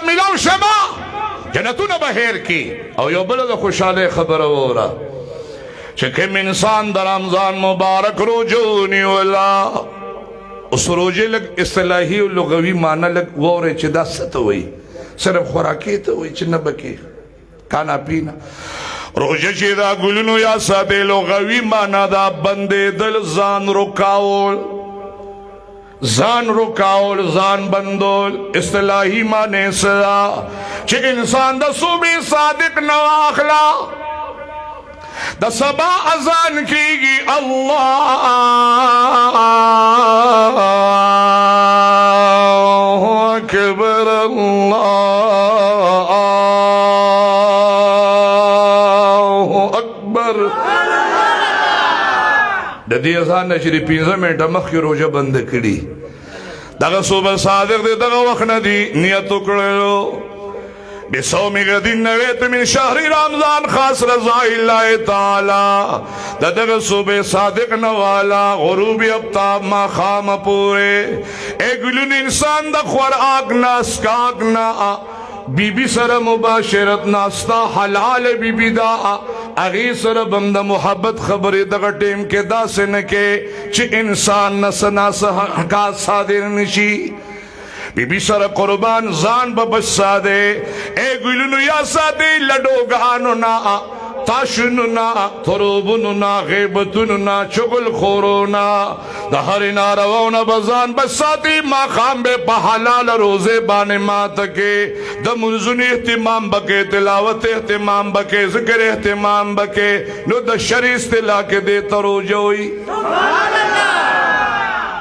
ملاو شمه، جنتونه به هیر کی. او یو بل د خوشحالۍ خبره وره چې کوم انسان د رمضان مبارک روزه ونیوله. اوس روژې لږ اصطلاحي او لغوي معنی لږ واورئ چې دا څه ته وایي. صرف خوراکې ته وایي چې نه بکې کانا پینا. روژه چې دا ګلونو یا ساده لغوي معنی دا بندېدل، ځان رکاول، ځان رکاول، ځان بندول. اصطلاحي معنی څه ده؟ چې انسان د صبح صادق نه واخله، د سبا اذان کیږي، الله اکبر، الله اکبر. د دې اذان نه چې 15 منټه مخکې روزه بند کړي، دغه صبح صادق دی، دغه وخت نه دی نیت وکړلو، بصوم غد نویت من شهر رمضان خاص رضا الله تعالی. د دغه صبح صادق نوالا غروب افتاب ما خام پوره اے ګلون انسان د خوراک نه، اسکاک نه، بی بی سره مباشرت ناستا، حلال بی بی دا اغي سره بم د محبت خبرې دغه ټیم کې داسې نه کې چې انسان نسنا حقات صادر نشي. بی بی سره قربان، ځان به بچ ساده. اے ګلونو یا ساده لډوګانو نا، تاشونو نا، تروبونو نا، غیبتونو نا، چغل خورو نا، د هر نارواو نه بزان بس ساتي. ما خام به په حلال روزه باندې مات کې، د منځونو اهتمام بکې، تلاوت اهتمام بکې، ذکر اهتمام بکې. نو د شر اصطلاح کې دې تروجوي. سبحان الله.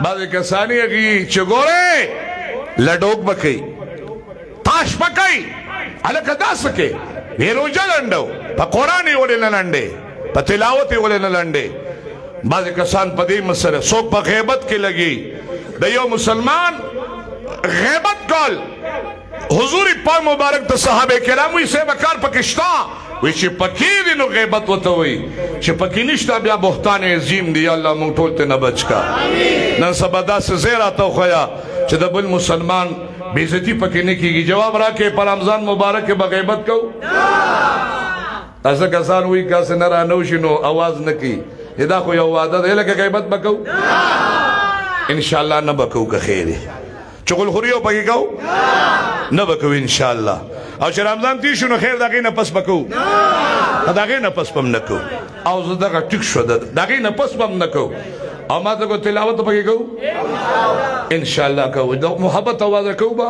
بعض کسانی هغه چې ګوره لډوک بکې، تاش پکای، الکه داس کې وی روزه لنډو، په قران یې ولې نه لنډې، په تلاوت یې ولې نه لنډې؟ بعض کسان په دې مسله، څوک په غیبت کې لګي. د یو مسلمان غیبت کول، حضور پاک مبارک ته صحابه کرام وی سه بکار پکشتا وی چې پکې دي نو غیبت وته وی، چې پکې نشته بیا بهتان عظیم دی. الله مونږ ټول ته نه بچ کا. نن سبا داسې زیرا ته خویا چې د بل مسلمان بیزتی پکې نه کیږي. جواب راکې، پر رمضان مبارک کې به غیبت کو؟ تاسو کسان وی کاس نه را نو شنو आवाज نه کی. دا خو یو وعده ده لکه غیبت بکو ان شاء الله نه بکو که خیر. چغل خوری او پکې کو نه بکو ان شاء الله. او چې رمضان تی شنو خیر، دغه نه پس بکو، دغه نه پس پم نه کو. او زه دغه ټیک شو، دغه نه پس پم نه کو. او ما ته کو تلاوت پکې کو ان شاء الله کو، د محبت आवाज کو با،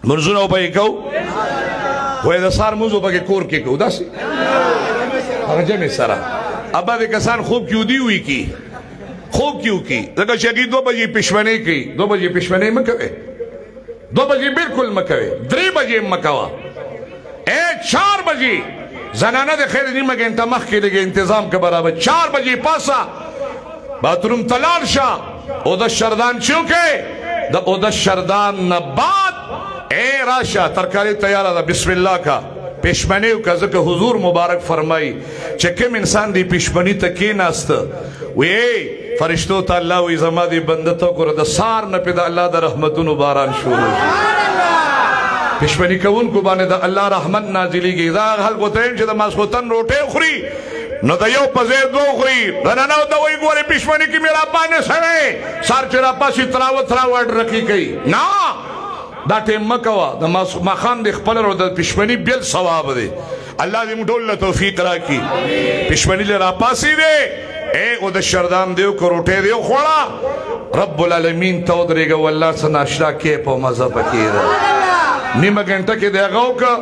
منځونه پکې کو. وای د سار موزو پکې کور کې کو داسې هغه جمع سره. ابا د کسان خوب کیو دی وی کی خوب کیو کی، ځکه چې هغه 2 بجې پښمنې کوي. 2 بجې پښمنې مکوي، 2 بجې بالکل مکوي، 3 بجې مکوا، اے 4 بجې زنانه د خیر نیمه ګنټه مخکې لږ انتظام که برابر. 4 بجې پاسه باتروم تلال شه او د شردان چوکې د او د شردان نه بعد اے راشه، ترکاری تیاره ده، بسم الله کا، پښمنی وکړه. ځکه حضور مبارک فرمایي چې کوم انسان دی پښمنی ته کېناست، وی فرشتو ته الله وی زما دی بنده ته وګوره، د سار نه پې د الله د رحمتونو باران شروع شي. پښمنی کوونکو باندې د الله رحمت نازلېږي. دا خلکو ته چې د ماسخوتن روټۍ خوري نو د یو په ځای دوه خوري. زنانه ته وایي ګورې پښمنی کې مې راپانې سوی سار چې راپاسي تراوه تراوه رقي کوي. نه، دا ټیم مکوا، د ماخام د خپل رو د پښمنی بیل ثواب دی. الله دې موږ ټول له توفیق راکړي. پښمنی له راپاسي دی اے او د شردام دیو کروټه دیو خوړه، رب العالمین ته ودرېږه، والله څه ناشتا کې په مزه پکې ده. نیمه ګنټه کې دی هغه وکړه،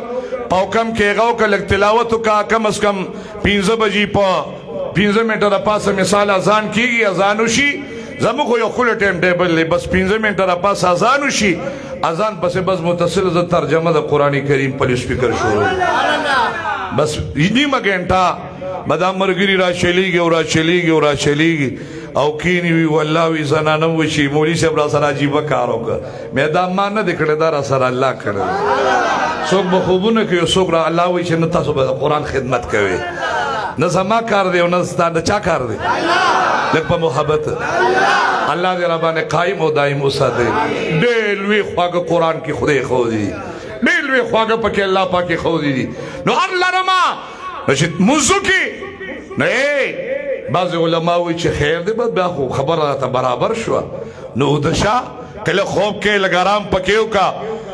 پاو کم کې هغه وکړه، لږ تلاوت وکړه. کم از کم 5 بجې په 15 منټه د پاسه مثال اذان کېږي، اذان وشي. زموږ خو یو ښکلی ټایم ټیبل دی، بس 15 منټه د پاسه اذان وشي، اذان پسې بس متصل زه ترجمه د قرآن کریم په سپیکر شروع. بس نیمه ګنټه به دا مرګري را چلیږي او را چلیږي او را چلیږي او کینی وی، والله وی زنانه وشي مولوی صاحب را سره عجیبه کار وکړ. مې دا ما نه دی کړی، دا را سره الله کړی. څوک به خوبونه کوي، څوک را الله وایي چې نه تاسو به د قرآن خدمت کوئ، نه زما کار دی او نه ستا، د چا کار دی؟ لږ په محبت. الله دې را باندې قایم او دایم وساتي. ډېر ډېر لوی خواږه قرآن کې خدای ښودي دي، ډېر لوی خواږه پکې الله پاک ښودي دي. نو الله رما نو چې مونځ وکړي نو بعضې علما وایي چې خیر دی، بس بیا خو خبره راته برابر شوه. نو اوده شه، کله خوب کې لږ ارام پکې وکړه،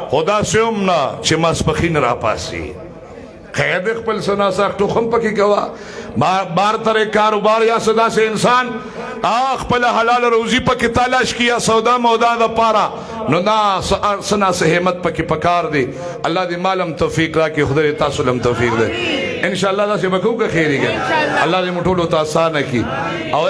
خو داسې هم نه چې ماسپښین راپاڅي. خیر دی، خپل څه ناڅه ټوخم پکې کوه، بار ترې کاروبار یا څه داسې انسان خپله حلال روزي پکې تلاش کړي یا سودا مودا دپاره، نو دا څه ناڅه همت پکې پکار دی. الله دې مال هم توفیق راکړي، خدای دې تاسو له هم توفیق دی انشاءالله. داسې به کوو که خیر یې؟ الله دې موږ ټولو ته اسانه کړي، او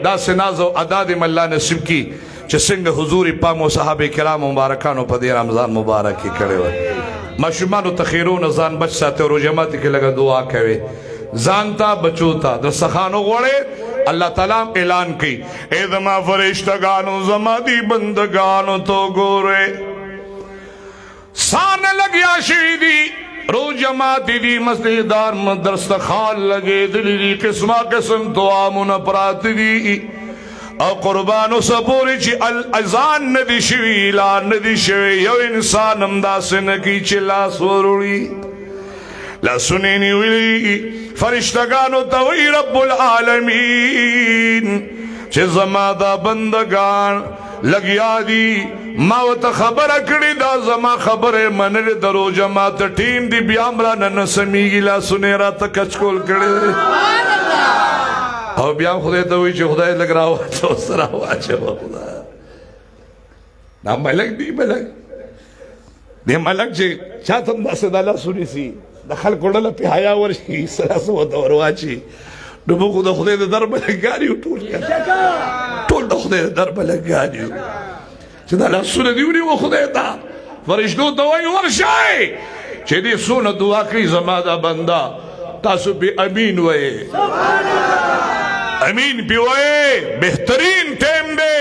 داسې ناز او ادا دې الله نصیب کړي چې څنګه حضور پام او صحابه کرام مبارکانو په دې رمضان مبارک کې کړی وه. ماشومانو ته خیرونه ځان بچ ساتي او روژه ماتي کې لږه دعا کوي ځان ته، بچو ته د سخانو غوړې. الله تعالی اعلان کوي، اے زما فرشتګانو، زما دی بندگانو تو ګوره، سان لګیا شوي دي، روژه ماتي دي، مسجدار مدرستخان لګېدلي دي، قسمه قسم دعامونه پراته دي، او قربانو سپورې چې اذان نه دی شوي، اعلان نه دی شوی، یو انسان هم داسې نه کوي چې لاس وروړي، لاسونه یې نیولي. فرشتګانو ته وایي رب العالمین چې زما دا بندګان لګیا دي، ما ورته خبره کړې دا، زما خبره یې منلې، د روژه ماته ټیم دی، بیا هم رانه نه سمېږي، لاسونه یې راته کچکول کړی. او بیا خدای ته وایي چې خدای لږ راواچوه، څه راواچوه خدای. دا ملک دی، ملک دی، ملک چې چاته هم داسې دا لاس ونیسي، د خلکو ډله پې حیا ورشي، څه لاسه ورته ورواچي. نو موږ خو د خدای د در ملنګان یو، ټول ټول د خدای د در ملنګان یو چې دا لاسونه دې ونیوه خدای ته. فرشتو ته وایي ورشئ چې دې څونه دعا کوي زما دا بنده، تاسو پې امین وایئ، امین پې وایئ، بهترین ټیم دی.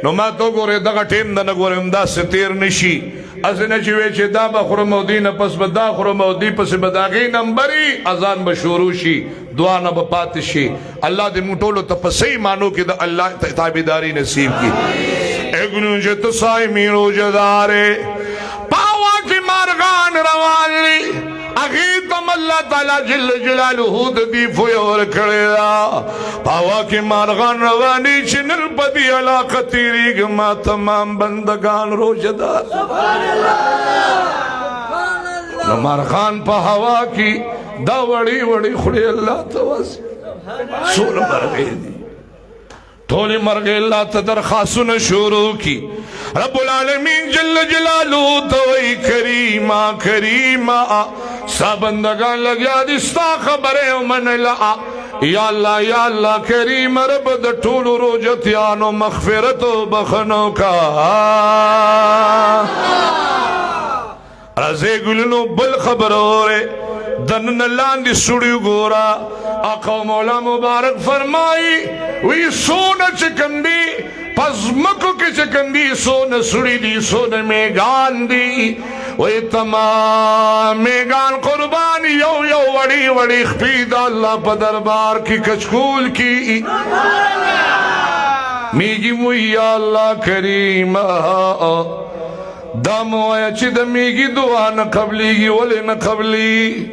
نو ما ته وګورئ، دغه ټیم د نه ګورئ همداسې تېر نه شي، هسې نه چې وایي چې دا به خورم او دې نه پس به دا خورم او دې پسې به د هغې نمبري، اذان به شروع شي، دعا نه به پاتې شي. الله دې موږ ټولو ته په صحیح معنو کې د الله تابعداري نصیب کړي. ګلونو چې ته صایمي روژهدار یې، په هوا کې مارغان روان دي، هغې ته هم الله تعالی جل جلاله د دې پوهه ورکړې ده. په هوا کې مارغان روان دي چې نن په دې علاقه تېرېږم، ما تمام بندګان روژهدار. نو مارغان په هوا کې دا وړې وړې خولې الله ته واسي، څونه مرغۍ دي، ټولې مرغۍ الله ته درخواستونه شروع کی. رب العالمین جل جلاله ته وایي کریما کریما، ستا بندګان لګیا دي، ستا خبره یې ومنله. یا الله یا الله کریم رب، د ټولو روژتیانو مغفرت او بخښنه وکړه. راځئ ګلونو بل خبره اورئ، دننه لاندې سوړي وګوره. آقا مولا مبارک فرمایي وی څونه چې کوم دي په ځمکو کې چې کوم دي، څونه سوړي دي، څونه میګان دي، وی تمام میګان قربان یو یو وړي وړي خپې د الله په دربار کې کچکول کی. میږي مو یا الله کریم، دا مو وایه چې د میږي دعا نه قبلیږي، ولې نه قبلي؟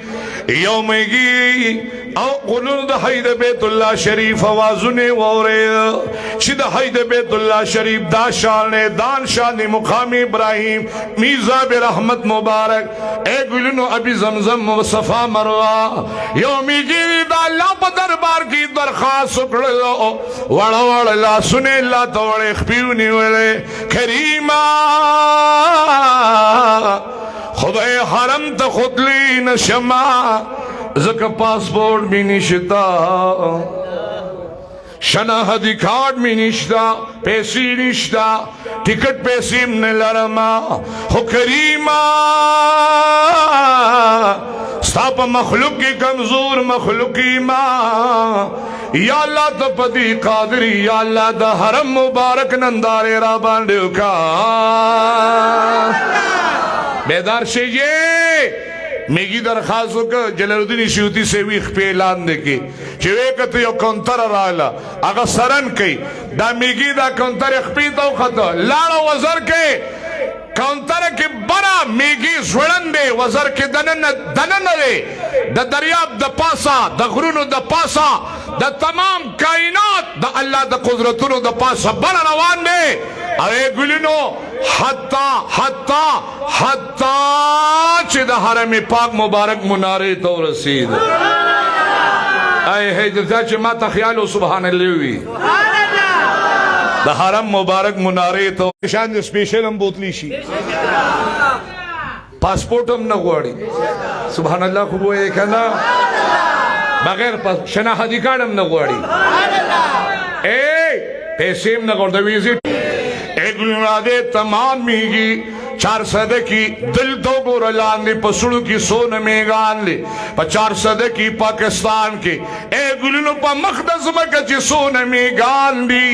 یو میږي او قلونو د حی د بیت الله شریف آوازونه واورېد چې د حی د بیت الله شریف دا شان دی، دان شان دی، مقام ابراهیم، میزاب رحمت مبارک، اے ګلونو ابي زمزم و صفا مروه. یو میږي د الله په دربار کې درخواست وکړلو، وړه وړه لاسونه الله ته وړې خپې ونیولې، کریمه خدای حرم ته خودلی نشما، ځکه پاسپورټ مې نشته، شناختی کارت مې نشته، پیسې نشته، ټیکټ پیسې هم نه لرم، خو کریمه ستا په مخلوق کې کمزور مخلوق ما، یا الله ته په دې قادر، یا الله د حرم مبارک نندارې را باندې وکړه. بیدار شئ، میږي درخواست وکړ، جلال الدین سیوطي سیوی خپې لاندې کې چې وې کته یو کونتر رااله، هغه سرن کوي، دا میږي دا کونتر خپې ته وخته، لاړه وزر کې کونتره کې بره میږي ځوړند دی، وزر کې دننه دننه دی، د دریاب د پاسه، د غرونو د پاسه، د تمام کائنات د الله د قدرتونو د پاسه بره روان دی. او ای ګلونو، حتی حتی حتی چې د حرم پاک مبارک منارې ته ورسید. ای هجرت چې ما ته خیال و، سبحان الله وی، د حرم مبارک منارې ته شان د سپیشل هم بوتلی شي، پاسپورت هم نه غواړي. سبحان الله خو وایې که نه؟ بغیر شناختی کارت هم نه غواړي، ای پیسې هم نه غواړي، د ویزې. دې تمام میږي 400 کی دل تو ګور لاندې پسړو کی سون میګان لی په 400 کی پاکستان کې. اے ګلونو، په مخ د زمکه چې سون میګان دی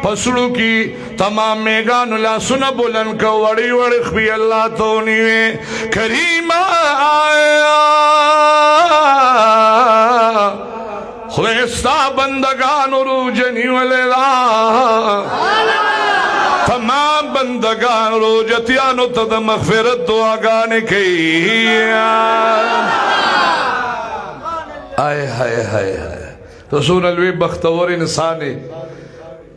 پسړو کی، تمام میګان لا سن بولن کو، وړي وړي خپل الله تو نیوي، کریم آیا خدای ستا بندگانو روجنی وللا، تمام بندگان روجتیانو ته د مغفرت دعاګانې کوي. آی ہائے ہائے ہائے، رسول لوی بختور انسان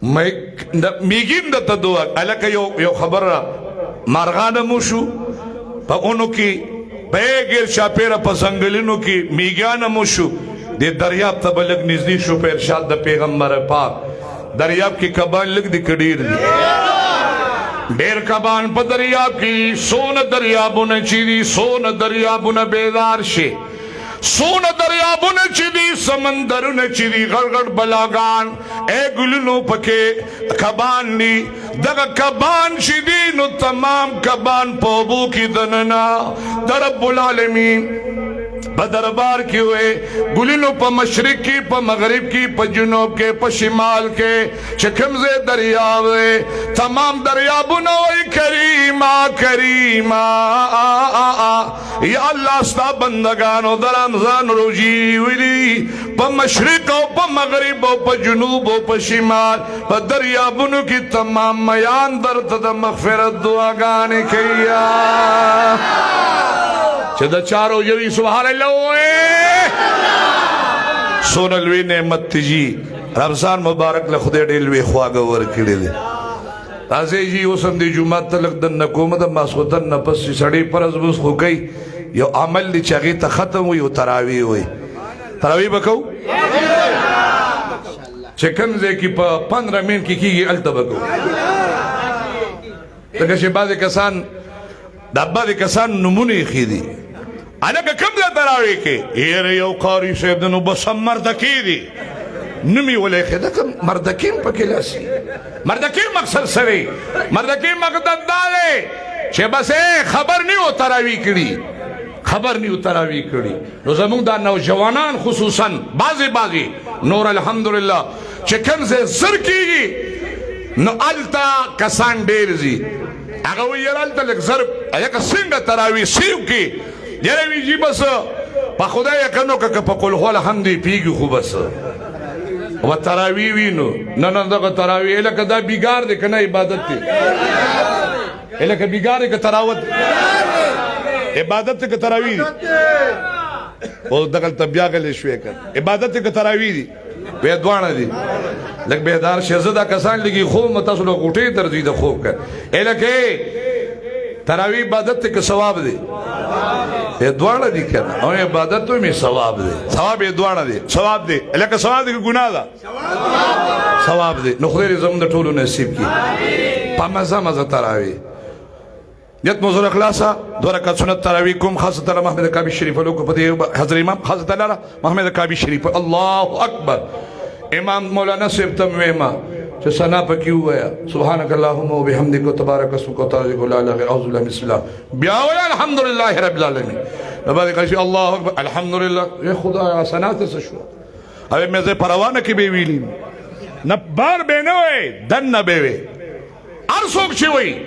میګیم د ته دعا. الکه یو یو خبره، مارغانه مو شو په اونو کې، په غیر شاپیره په ځنګلونو کې میګانه مو شو، د دریاب ته بلګ نږدې شو په ارشاد د پیغمبر پاک. دریاب کې کبان لګ دي کډیر دي؟ ډیر کبان په دریاب کې. سون دریابونه چې دي، سون دریابونه بیدار شي، سون دریابونه چې دي، سمندرونه چې دي، غړ غړ بلاګان، اے ګلونو، پکې کبان دي. دغه کبان چې دي، نو تمام کبان په اوبو کې دننه د رب العالمین په دربار کې وې. ګلونو، په مشرق کې، په مغرب کې، په جنوب کې، په شمال کې چې کوم ځای دریاب دی، تمام دریابونه وای کریما کریما، یا الله ستا بندگانو د رمضان روزي ویلي. په مشرق او په مغرب او په جنوب او په شمال په دریابونو کې تمام میان درته د مغفرت دعاګانې کوي چې د چارو یوي. سبحان الله وې، سونه لوی نعمت جی، رمضان مبارک له خدای ډېر لوی خواږه ورکړي دي. راځي جی، اوس هم د جمعه ته لږ دننه کوم، د ماسخوتن نه پس سړی فرض بس خو کوي. یو عمل دی چې هغې ته ختم وي او تراوی وي. تراوی به کوو چې کوم ځای کې په 15 منټ کې کېږي، هلته به کوو. ځکه چې بعضې کسان، دا بعضې کسان نومونه یې ښې دي. هلکه کوم ځای تراوی کې؟ یاره یو قاري صاحب دی، نو بس هم مردکې دی، نوم یې ولې ښې ده، که مردکې هم پکې لاسي. مردکې مقصد څه دی؟ مردکې مقصد دا دی چې بس خبر نه و تراوی کړي، خبر نیو تراوی کړي. نو زموږ دا نوجوانان خصوصا، بعضې بعضې نور الحمدلله، چې کوم ځای زر کېږي نو هلته کسان ډېر ځي. هغه وایي یاره هلته لږ زر، هلکه څنګه تراوی سیو کې؟ یاره وي جي بس په خدای یقین وکړه که په قل هو الحمد یې پیږي خو بس و تراوی وي. نو نه نه، دغه تراوی لکه دا بیګار دی که نه عبادت دی؟ لکه بیګار دی که تراوت عبادت دی که تراوی دی؟ او دغلته بیا غلی شوې که عبادت دی که تراوی دی؟ بیا دواړه دي. لږ بیدار شې. زه دا کسان لګي خوب مې تاسو له غوټې درځي د خوب که. الکه تراوی عبادت ته که ثواب دی؟ ای دواړه دي کنه، او عبادت می ثواب دی، ثواب یې دواړه دی، ثواب دی. الکه ثواب دی که ګناه ده؟ ثواب دی. نو خدای دې زموږ د ټولو نصیب کړي په مزه مزه تراوی. نیت مو زره خلاصه، دوه رکعت سنت تراوی کوم، خاصه محمد کعبی شریف لوکو په دې حضرت امام خاصه لاره محمد کعبی شریف. الله اکبر. امام مولانا صاحب تم ویما چې ثنا پکې وایا، سبحانك اللهم وبحمدك وتبارك اسمك وتعالى لا اله غير اعوذ بالله بسم الله، بیا ویا الحمدلله رب العالمین. نو باندې قال الله اکبر الحمدلله، یا خدای ثنا ته څه شو؟ او مې زه پروانه کې به ویلی نه، بار به نه وای، دنه به وي. هر څوک چې وای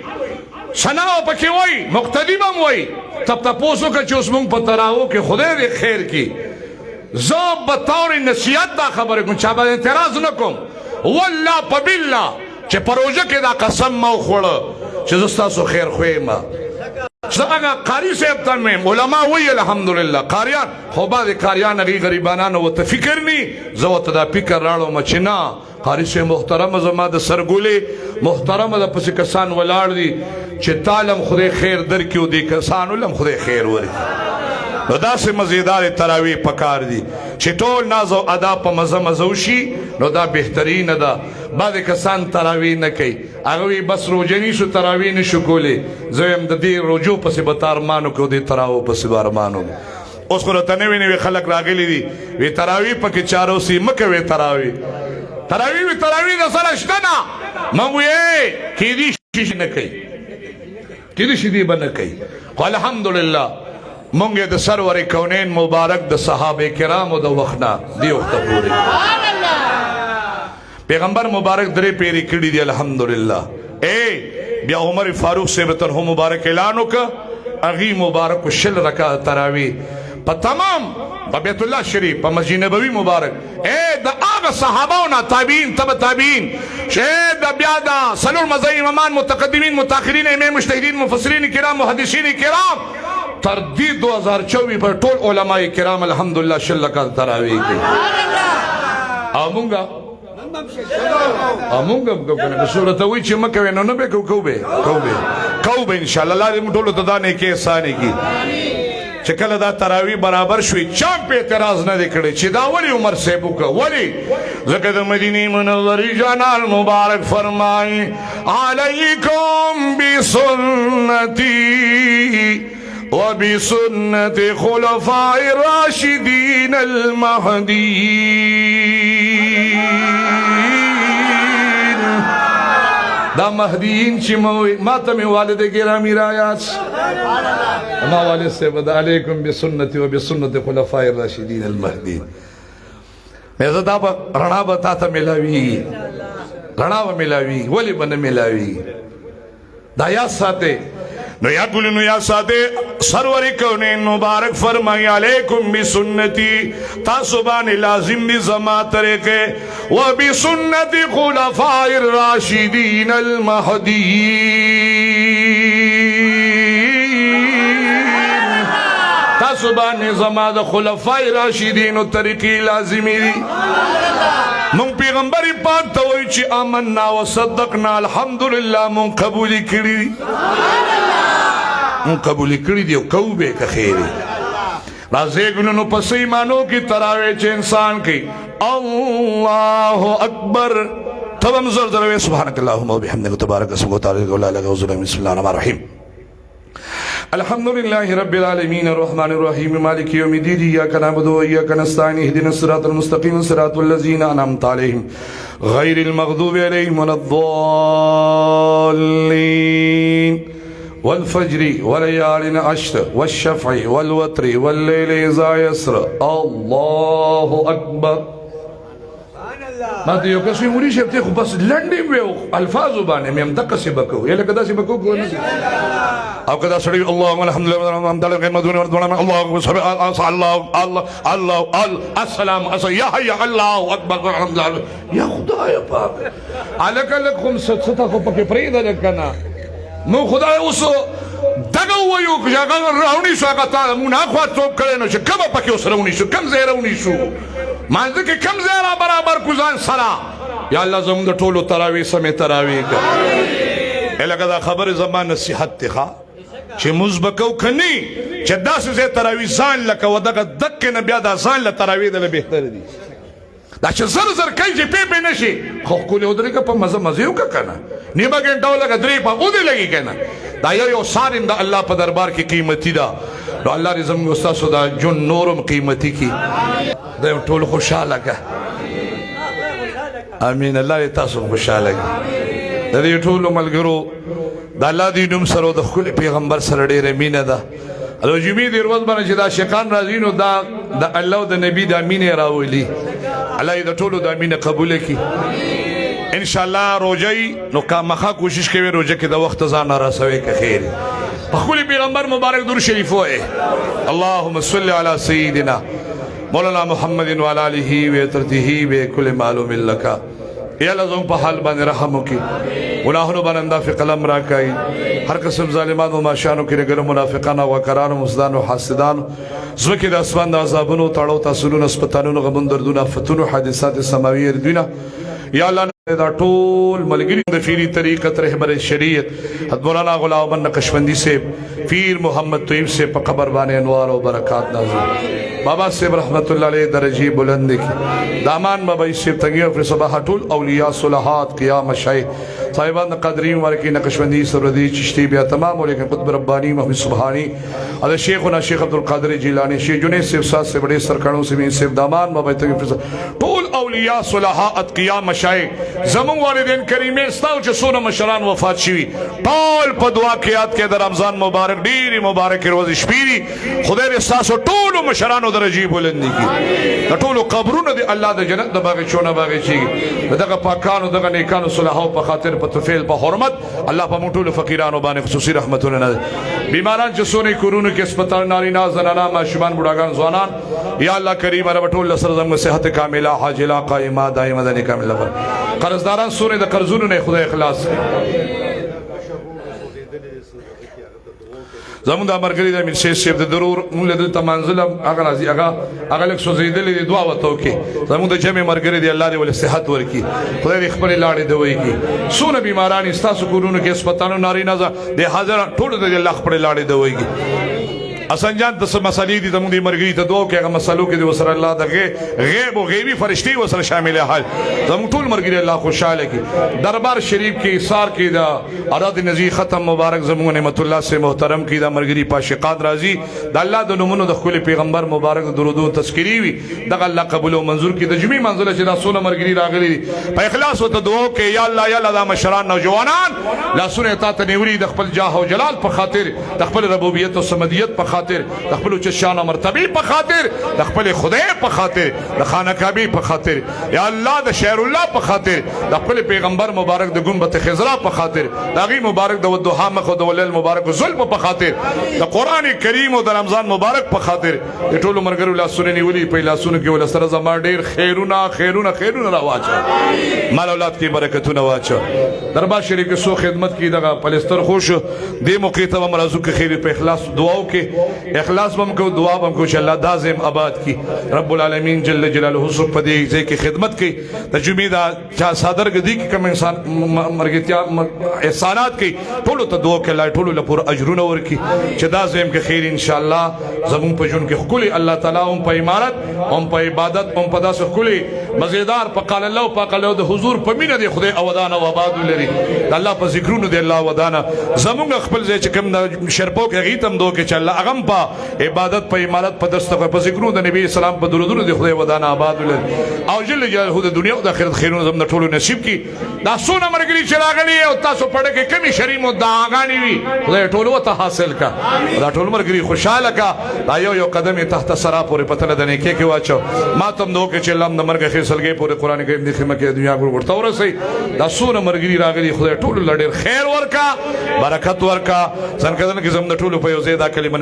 ثنا پکې وای، مقتدی بم وای. تب تاسو که چې اوس مونږ په تراو کې، خدای دې خیر کی، زه بطور نصیحت دا خبره کوم، چا باندې اعتراض نه کوم. والله په بالله چې پروژه کې دا قسم ما وخوړه چې زه ستاسو خیر خو یم. زه هغه قاري صاحب ته مې علما وایي الحمدلله قاریان، خو بعضې قاریان هغوی غریبانانو ورته فکر نی، زه ورته دا فکر راړوم چې نه قاري صاحب محترمه زما د سرګولې محترمه د پسې کسان ولاړ دي چې تالم خدای خیر درکړي او دې کسانو لم خدای خیر ورکړي. نو داسې مزیدار تراویح پکار دي چې ټول ناز او ادا په مزه مزه وشي، نو دا بهترینه ده. بعضې کسان تراویح نه کوي، هغه وایي بس روژه نیسو تراویح نه شو کولی. زه وایم د دې روژو پسې به ته ارمان وکړې او دې تراوو پسې به ارمان وکړې. اوس خو راته نوي نوي خلک راغلي دي، وی تراویح پکې چارو سي مه کوې تراویح، تراویح وی تراویح د سره شته نه. موږ وایي کېدی شي نه کوي، کېدی شي دې به نه کوي. خو الحمدلله مونږ د سرور کونین مبارک د صحابه کرامو د وخت نه دې وخته پورې پیغمبر مبارک درې پیرې کړي دي الحمدلله. اے بیا عمر فاروق صاحب تر مبارک اعلان وکړ، هغې مبارک 20 رکعت تراویح په تمام په بیت الله شریف په مسجد نبوي مبارک، اے د هغه صحابهو نه تابعین تبع تابعین چې د بیا د څلور مذهبي امامان متقدمین متأخرین ائمه مجتهدین مفسرین کرام محدثین کرام تر دې 2024 پر ټول علماء کرام الحمدلله 20 رکعت تراویح کوي. او مونږه مونږ هم کوو کنه، که څوک راته وایي چې مه کوې نو نه به کوو، کوو به، کوو به، کوو به انشاءالله. الله دې موږ ټولو ته دا نیکي احسان کړي چې کله دا تراویح برابر شوې چا هم په اعتراض نه دی کړی چې دا ولې عمر صاحب وکړه، ولې؟ ځکه د مدینې منورې جانان مبارک فرمایي علیکم بسنتي وبسنة خلفاء الراشدين المهديين. دا مهدیین چې ما ته مې والد ګرامي را یاد، ما والد صاحب دا علیکم بسنتي وبسنة خلفاء الراشدين المهديين. مې زه دا به رڼا به تا ته میلاویږي، رڼا به میلاویږي، ولې به نه میلاویږي؟ دا یاد ساتئ. نو یا ګلونو یا ساته سرور کونین مبارک فرمای علیکم بسنتی، تاسو باندې لازم دي زما طریقې، وبسنت خلفاء الراشدین المهدیین. تاسو باندې زما د خلفاء راشدینو طریقې لازمي دي. مونږ پیغمبر پاک ته وایو چې آمنا وصدقنا الحمدلله، مونږ قبول کړي دي، مونږ قبول کړي دي او کوو به که خیر وي. راځئ ګلونو په صحیح معنو کې تراویح چې انسان کوي الله اکبر، ته به هم زر زر وایې سبحانک اللهم وبحمدک تبارک اسمک وتعالی ولا اله الا انت. بسم الله الرحمن الرحیم. الحمد لله رب العالمين الرحمن الرحيم مالك يوم الدين إياك نعبد وإياك نستعين اهدنا الصراط المستقيم صراط الذين أنعمت عليهم غير المغضوب عليهم ولا الضالين. والفجر وليال عشر والشفع والوتر والليل إذا يسر. الله أكبر. ما ته یو کس وی مولوي صاحب ته خو بس لنډې وې او الفاظو باندې مې هم دقسې به کوو، یا لکه داسې به کوو، که نه او که دا سړی اللهم الحمد لله الحمد لله غیر مدون الله اکبر الله الله الله الله السلام یا حی الله اکبر الحمد لله. یا خدای پاک هلکه لږ خو څه ته خو پکې پرېږده لږ که نه. نو خدای اوس دغه ووایو که هغه راونیسو، هغه تا مونږ هاخوا څوک کړی نو چې کومه پکې اوس راونیسو، کوم ځای راونیسو، مانځه کې کوم ځای را برابر کړو ځان سره. یا الله زموږ د ټولو تراویح سمې تراویح کړه. لکه دا خبرې زما نصیحت دی ښه، چې مونځ به کوو که نه، چې داسې ځای تراویح ځان له کوه، دغه دقې نه بیا دا ځان له تراویح دله بهتره دي. دا چې زر زر کوي چې پې پې نه شي، خو ښکلې ودرېږه په مزه مزې وکړه که نه، نیمه ګنټه ولګه درې په ودې لګي که نه. دا یو یو سارم د الله په دربار کې قیمتي ده. نو الله دې زموږ ستاسو دا ژوند نور هم قیمتي کړي، دا یو ټول خوشحاله کړه. امین. الله دې تاسو هم خوشحاله کړي. د دې ټولو ملګرو د الله دې نوم سره او د ښکلي پیغمبر سره ډېره مینه ده. د جمعې د ورځ باندې چې دا شیخان راځي نو دا د الله او د نبي دا مینه راولي. الله دې د ټولو دا مینه قبوله کړي ان شاء الله. روژه نو کامخا کوشش کوي روژه کې د وخت ځان راسوي که خیر. په ښکلي پیغمبر مبارک درود شریف ووایئ. اللهم صل علی سیدنا مولانا محمد وعلى آله وعترته بكل معلوم لك. یا الله زموږ په حال باندې رحم وکړي. ګناهونو باندې انداف قلم راکای. هر قسم ظالمانو، ماشانو، کرګرو، منافقانو، وکرانو، مزدانو، حاسدانو، زمکه د اسمان د عذابونو، تاړو، تاسلونو، هسپتالونو، غمون، دردونو، افتونو، حادثات سماوی دینه، یا الله دا ټول ملګری د فیری طریقت رهبر شریعت حضرت مولانا غلام نقشبندی سے پیر محمد طیب سے په قبر باندې انوار او برکات نازل، بابا صاحب رحمت الله علیه درجه بلند کی، دامان بابا صاحب تنگی او صباح ټول اولیاء صلحات قیام شای صاحبان قدری مبارکی نقشبندی سردی چشتی بیا تمام علیکم قطب ربانی محمد سبحانی او شیخنا شیخ عبد القادر جیلانی شیخ جنید صاحب صاحب سے بڑے سرکانو سے صاحب دامان بابا تنگی ټول اولیاء صلحاء اتقیا مشایخ زمون والدین کریمه ستاو چې سونه مشران وفات شوي ټول په دعا کې یاد کې. د رمضان مبارک ډېری مبارک روزي شپې دي. خدای دې ستاسو ټولو مشرانو درجې بلندې کړي، د ټولو قبرونه دې الله د جنت د باغچو نه باغچي. دغه پاکانو، دغه نیکانو صلحاو په خاطر، په طفیل، په حرمت الله په موږ ټولو فقیرانو باندې خصوصي رحمتونه نه. بیماران چې سونې کورونو کې، هسپتال، نارینه، زنانا، ماشومان، بوډاګان، ځوانان، یا الله کریم رب ټول سره زموږ صحت کامله، عاجله، قائمه، دائمه د کامله. قرضداران سونې د قرضونو نه خدای اخلاص. زمونږ د مرګري د امیر شیخ صاحب د ضرور مونږ له دلته منزل هغه راځي، هغه لږ سوزېدلې دي، دعا وته وکړي. زمونږ د جمع مرګري دی، الله دې ول صحت ورکړي، خدای دې خپل لاړې دوي کی. سونه بیماران ستاسو کورونو کې، هسپتالونو، نارینه د حاضر ټول د الله خپل لاړې دوي کی. حسن جان ته څه مسلې دي، زموږ د مرګري ته دعا وکړي. هغه مسلو کې د وسره الله دغه غیب او غیبی فرشتي وسره شامل حال. زموږ ټول مرګري الله خوشاله کړي. دربار شریف کې سار کې دا اراد نزی ختم مبارک زموږ نعمت الله سے محترم کې دا مرګري پاشقات راضي. د الله د نومونو، د خپل پیغمبر مبارک درودو تذکری وي، دغه الله قبول او منظور کړي. د جمعې منزله چې دا سونه مرګري راغلي، په اخلاص وته دعا وکړي. یا الله، یا الله، دا مشران نوجوانان لاسونه تا ته نیولي، د خپل جاه او جلال په خاطر، د خپل ربوبیت او صمدیت په خاطر، د خپل اوچت شان او مرتبه په خاطر، د خپل خدای په خاطر، د خانه کعبه په خاطر، یا الله د شعر الله په خاطر، د خپل پیغمبر مبارک د ګنبت خضرا په خاطر، د هغې مبارک د والضحی مخ او د واللیل مبارک زلف په خاطر، د قرآن کریم او د رمضان مبارک په خاطر د ټولو مرګرو لاسونه نیولي، په لاسونو کې ول سره زما ډېر خیرونه خیرونه خیرونه راواچو، مال اولاد کې برکتونه واچو. دربار شریف کې سو خدمت کی دغه پلستر خوش دې موقع ته مرزو کې خیر په اخلاص دعاو کې، اخلاص بم کو، دعا بم کو چې الله دازم آباد کی. رب العالمین جل جلاله سو په دې ځای کې خدمت کوي. د جمعې دا چا صادر غدي کې کوم انسان مرګتیا احسانات کوي، ټول ته دعا کې الله ټول له پور اجرونه ورکي چې دا زم کې خیر ان شاء الله زمون په جون کې خولي الله تعالی هم په امارت، هم په عبادت، هم په داسې خولي مزیدار په قال الله په قال د حضور په مینه دی خدای اودان او آباد لري. د الله په ذکرونو دی الله ودانه. زمونږ خپل ځای چې کوم شرپو کې غیتم دو کې چې الله اغم په عبادت، په امارت، په دست، په ذکرونو د نبی اسلام په درودونو دی خدای ودانه آباد لري او جل جلاله د دنیا او د آخرت خیرونه زموږ ټولو نصیب کی. دا سونه مرګري چې راغلي او تاسو پړه کې کمی شری مو داغانی وي، خدای ټول وته حاصل کا، دا ټول مرګري خوشاله کا. دا یو یو قدم تحت سرا پورې پتل د نیکه کې واچو. ما تم دو کې چې الله د مرګ خیر سلګي پورې قران کریم دی خدمت کې دنیا ګور ورته ورسي. دا سونه مرګري راغلي، خدای ټول لړ خیر ورکا، برکت ورکا. ځان کدن کې زموږ ټول په یو ځای دا کلمه.